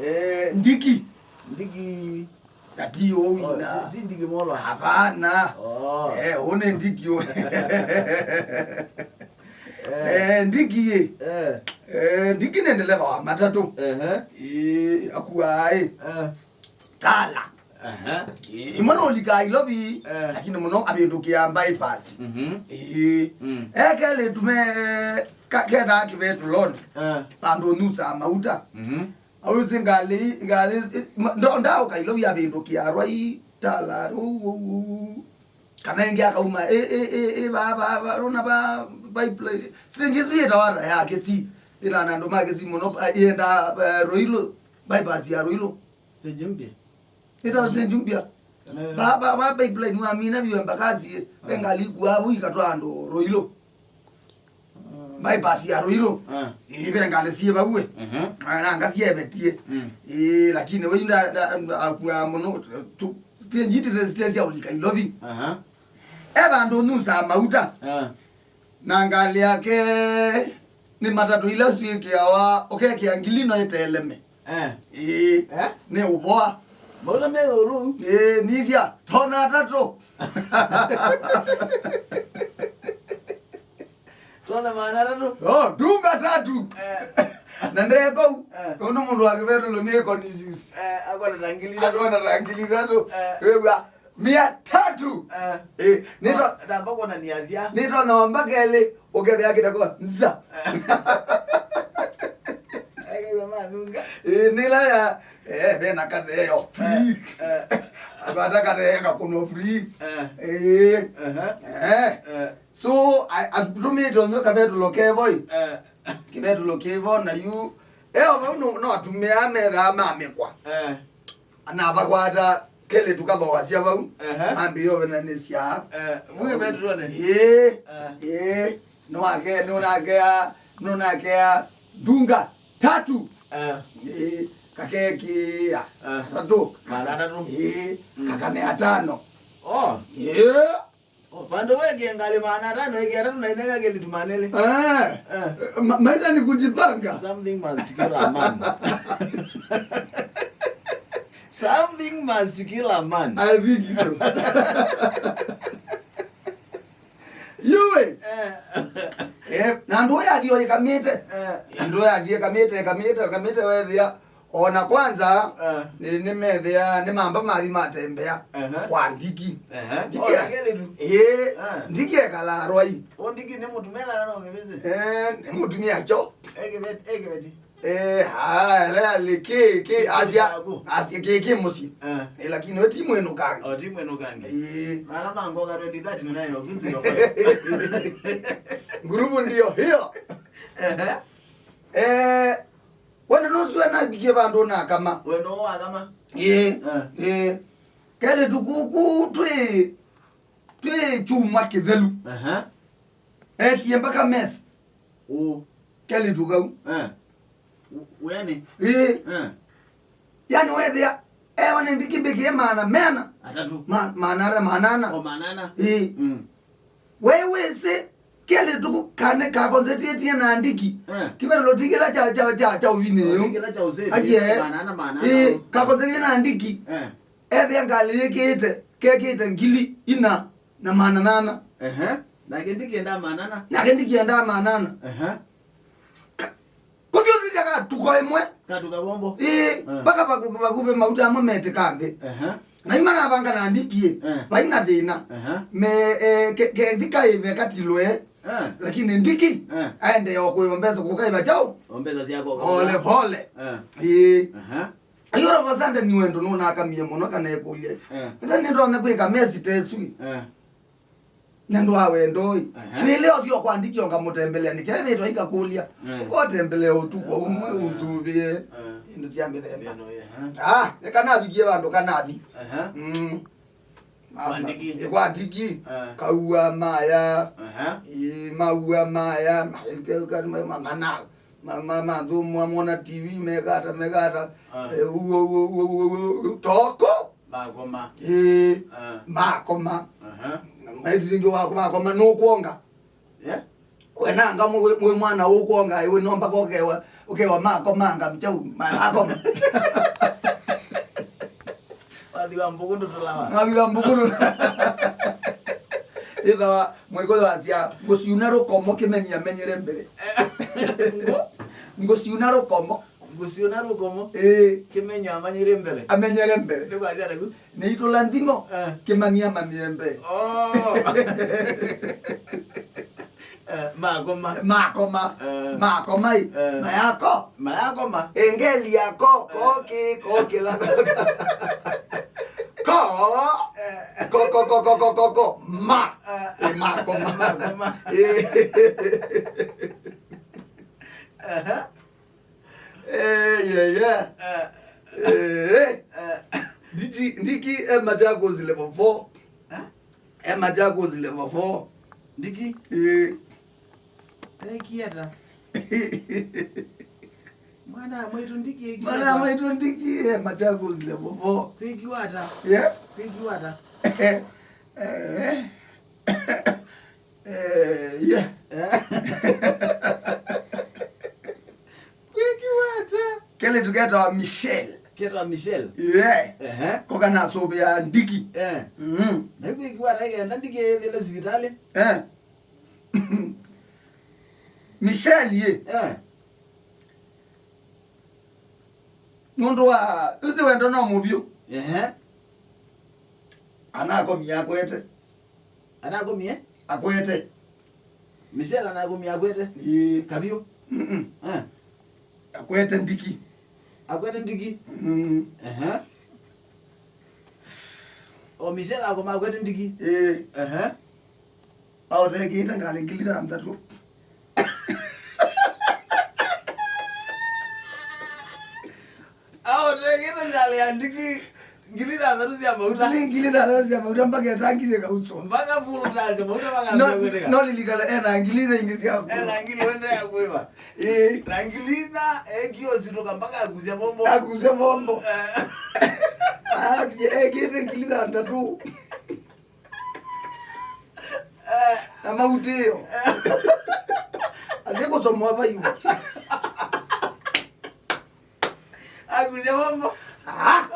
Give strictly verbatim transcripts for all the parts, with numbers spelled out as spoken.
Eh, Ndiki. Ndiki. Na ti ũu. Oh, ina. Ti, ti Ndiki Molwa. Hapana. Oh. Eh, ũũ nĩ Ndiki ũũ. Eh. Eh, Ndiki ĩ. Eh. Eh, Ndiki nĩ ndeleva wa matatũ. Ehe. Ĩ, akuaa ĩ. Eh. Tala. Ehe. Ĩ, ĩmwe nũlikaa Ilovi, eh, lakini mũno avĩndũkĩa bypass. Mhm. Ĩ. Mm. Ekele tume ka-, kethaa kĩvetũlonĩ. Eh. Vandũ ũnyusaa mauta. Mhm. Awĩsĩ ngalĩ, ngalĩ, ma-, ndo-, ndaũka Ilovi avĩndũkĩa Rwai, Tala, ũu, ũu, ũu. Kana ĩngĩ akauma, ĩ, ĩ, ĩ, ĩ, va, va, va, rona va, pipeline. Stage ĩsu yĩtawa ata ya Kisii. Ĩna andũ ma Kisii mũno, a, yenda, eh, Ruiru, bypass ya Ruiru. Stage mpya. Ĩtawa stage mpya. Kana va, va, va pipeline wamina vyũ embakasi, ve ngalĩ ikuaa vu ikatwaa andũ Ruiru. Bypass ya Ruiru. Ah. Ĩĩ, ve ngalĩ syĩ vau ĩ. Mhm. Na, na ngasi yevetie. Mm. Ĩĩ, lakini wĩu nda, nda, nda, akuaa mũno, tu, stage iti, stage sya ũlika Ilovi. Aha. E vandũ ũnyusaa mauta. Ah. Na ngalĩ yake nĩ matatũ ila syĩkĩawa, ũkekĩa ngili no ĩteeleme. Eh. Ĩĩ. Eh? Nĩ ũvoa. Mauta me ĩũlũ. Ĩĩ, nisya, tona atatũ. Tona maana atatũ. Oh, dunga tatu. Eh. Na ndeko. Eh. Nũndũ mũndũ wa kĩvetũlũ nĩ confused. Eh, akona ta ngili ithatũ. Akona ta ngili ithatũ. Eh. Wĩw'a, mia tatu. Eh. Eh, nĩto-, no, ndamba kuona ni asia. Nĩtonya wamba kelĩ, ũkethĩa kĩtako nza. Eh. Ekaĩwa mathunga. Eh, nĩla ya, eh, vena katheo. Eh, free. Eh. Akwata katheo kakũnwa free. Eh. Eh. Aha. Eh. Eh. So, a-, atũmĩte ũnywe kavetũlo kevo ĩ. Eh. Kĩvetũlo kĩvo na yu. Eo vau no, no atumĩa methaa mamĩkwa. Eh. Anavakwata kelĩtu kathoasya vau. Ehe. Mambĩĩa ũvenanĩsya. Eh, vu kĩvetũlonĩ? Ĩĩ. Eh. Ĩĩ. Nũnake, nũnakea, nũnakea dunga tatu. Eh. Ĩĩ. Kakekĩa. Eh. Tatũ. Maana atatũ. Ĩĩ. Mm. Kakane atano. Oh. Ĩĩ. Oh, vandũ weke ngalĩ maana atano, eke atatũ na ineka kelĩtu maana elĩ. Eh. Eh. Ma-, maisha ni kujipanga. Something must kill a man. Something must kill a man. I think so. Yue. Eh. Eh, na andũ aya athio ĩkamĩte. Eh. Andũ aya athio ĩkamĩte, ĩkamĩte, ĩkamĩte wethĩa. Ona kwanza, eh, nĩ, nĩmethĩa, nĩmamba mathi matembea, ehe, kwa Ndiki. Ehe. Ndiki. Ona kelĩtu. Ĩĩ, eh, Ndiki ekalaa Rwai. O Ndiki nĩ mũtumĩa kana no kĩvĩsĩ? Eh, nĩ mũtumĩa kyo. Ekĩveti, ekĩveti. Eh, haya, lea liki, ki, asia, asia ki, ki mũsyĩ. Eh. Eh, lakini we ti mwĩnũkangi. O, ti mwĩnũkangi. Ĩĩ. Ala mangoka twenty thirty ninayo, kunzi ndo. Ngurubu ndio hiyo. Ehe. Eh, wena nũsue navikie vandũ nakama. Wendo wakama. Ĩĩ. Eh. Ĩĩ. Kelĩtu kuku twĩ, twĩ kyumwa kĩthelu. Aha. Ekie mpaka mess. Ũ. Kelĩtu kau. Eh. U-, yani? Ĩĩ. Eh. Yani wethĩa, ewa nĩ Ndiki mbĩkĩe maana mena. Atatũ. Ma-, maana ara, maana ana. O maana ana. Ĩĩ. Mm. We wĩsĩ kelĩtu kane kakonsentrĩtie na Ndiki. Eh. Kĩvetũlo ti kĩla kya, kya, kya, kya ũvinĩ. O, ti kĩla kya ũsĩti, aye, maana ana, maana ana. Ĩĩ, kakonsentrĩtie na Ndiki. Eh. Ethĩa ngalĩ yĩkĩĩte, kekĩĩte ngili ina na maana nana. Ehe. Nake Ndiki endaa maana ana. Nake Ndiki endaa maana ana. Ehe. Ka-, kũthiũsisya katuko ĩmwe. Katuka vombo. Ĩĩ, eh, mpaka vaku-, vakuvĩ mauta amwe metĩka nthĩ. Ehe. Na imanavanga na Ndiki ĩ, eh, vaina thĩna. Ehe. Me, eh, ke-, kethi kaĩve katilwe. Eh. Lakini Ndiki, eh, aendee o kũĩva mbesa kũkaĩva kyaũ? O mbesa syako. Pole pole. Eh. Ĩĩ. Ehe. Ayo all of a sudden nĩ wendo nũnakamie mũno kana ekũlya. Eh. Nĩtha nĩndonya kwĩka mesi tesu. Eh. Na ndwa wendo ĩ. Aha. Nĩ leo thio kwa Ndiki onga mũtembelea, nĩ kĩla nĩtwa ikakũlya. Eh. Ũkotembelea ũtukũ ũmwe, eh, ũthuvie, eh, ĩndo sya mĩthemba. Sya no, aha. Ah, nĩ kana avikie vandũ kana athi. Aha. Mm. Kwa Ndiki. Ĩ, kwa Ndiki. Eh. Kaua maya. Aha. Ĩ, maua maya. Ma-, ma-, ma-, ma-, ma-, mathũmũa mona T V, mekata, mekata. Ah. Eh, uo, uo, uo, uo, uo, uo, toko. Makoma. Ĩĩ, ah, makoma. Aha. Maiti ringi wako makoma nũkwonga. Yeah? Wenanga mwĩ, mwĩ mwana ũkwonga, ĩwe nomba kokewa, ũkewa mako manga mchau, ma-, akoma. Wathi wa mbuku ndũtũlawa. Wathi wa mbuku ndũ-, ĩtawa, Mwĩkũyũ asya, "Ngũsiuna rũkomo, kĩmeni amenyere mbere." Ngũ? Ngũsiuna rũkomo. Ngũsiuna rũkomo. Ĩĩ. Kĩmeni amanyĩre mbere. Amenyere mbere. Nĩ kwasya naku? Nĩitũla nthimo, eh, kĩmani amanyĩre mbere. Oh. Eh, makoma. Makoma. Eh. Makomai. Eh. Mayako. Mayakoma. Engeli yako. Eh. Koki, koki la. Ko. Eh. Ko, ko, ko. Ma. Eh. Eh, makoma. Makoma. Eh. Aha. Eh, yeah, yeah. Eh. Eh. Eh. Ndiki, Ndiki, eh, Machakos level four. Eh? E Machakos level four. Ndiki? Eh. Ekie ata? Mwana wa mwaitũ Ndiki ekie ata? Mwana wa mwaitũ Ndiki, e Machakos level four. Kwĩkiwa ata? Yeah? Kwĩkiwa ata? Eh. Eh, yeah. Eh. Kwĩkiwa ata? Kelĩtu ketawa Michelle. Ketawa Michelle? Yeah. Ehe. Ko kanasũvĩa Ndiki. Eh. Mm. Na kwĩkiwa ata kenda Ndiki ethĩle sivitalĩ? Eh. Michelle ye. Eh. Nũndũ wa, ũsĩ wendo no mũvyũ. Ehe. Anakomie akwete. Anakomie? Akwete. Michelle anakomie akwete? Ĩĩ. Kavyũ? Mm-mm. Eh. Akwete Ndiki. Akwete Ndiki? Mm. Ehe. O Michelle akoma akwete Ndiki? Ĩĩ. Ehe. Aũtekĩte ngalĩ ngili thanthatũ. Aũtekĩte ngalĩ ya Ndiki ngili thanthatũ sya mauta. Ngili, ngili thanthatũ sya mauta mpaka ĩtangi yĩkauswa. Mpaka full tank, mauta makambia kwĩtĩka. No lilikana ena ngili inya ingĩ sya kũĩva. Ena ngili wende ya kũĩva. Ĩĩ. Na ngili inya ekie ũsitũka mpaka akusya bombo. Akusya bombo. Eh. Ati ekĩte ngili thanthatũ. Eh. Na mautĩo. Athi kũsomoa vaiũ. Akusya bombo. Ah!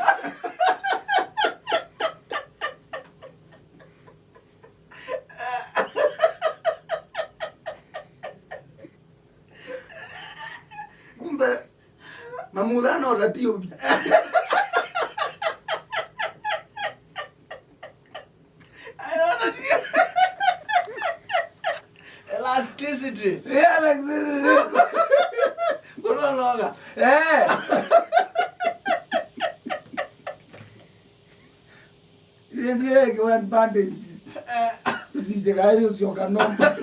Kumbe, mamutha no ta T O B. I don't know. Elasticity. Yeah, like this. Kũtoloka. Eh. Ndiye ndiye one bandage. Eh. Usije kayo sio kanomba.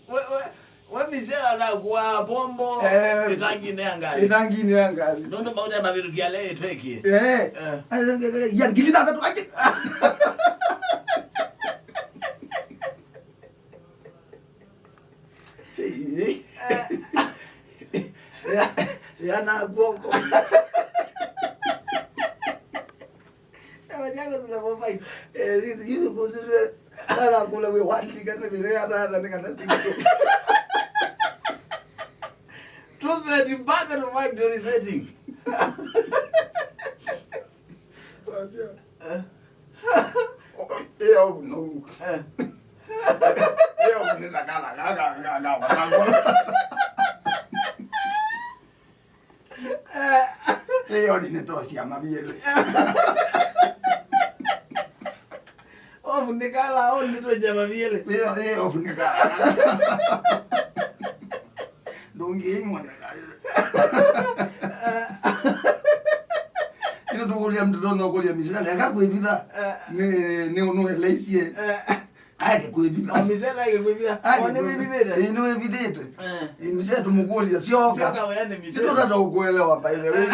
We, we, we Michelle anakuwa bombo, eh, ĩtanginĩ ya ngalĩ. Ĩtanginĩ ya ngalĩ. Nũndũ mauta mavĩtũkia le ĩtwekie. Eh. Eh. Ya ngili thanthatũ, aje. Eh. Ya, ya na guoko. Ewa, Machakos level five. Eh, hizi, hizi kuzile, ala kula we wali kana vile ya na, na, kana tiki. Tuseti mpaka to factory setting. Wacha. Eh. Oh, eh, au no. Eh. Eh, au ni la kala, kala, kala, kala. Ĩyo nĩ ndeto sya maviele. Ovunikala, o ndeto sya maviele. Ĩyo, ĩyo ovunikala. Ndũngĩimwoneka. Ĩno tũkũlya mtoto no kũlya Michelle, eka kwĩvitha. Nĩ, nĩ ũnũeleisye. Aeke kwĩvitha. O Michelle aeke kwĩvitha. Aeke kwĩvitha. Ĩĩ, nĩwĩvithĩte. Eh. Ĩĩ, Michelle tũmũkũlya, syoka. Syoka weane, Michelle. Sitũtata ũkũelewa, by the way.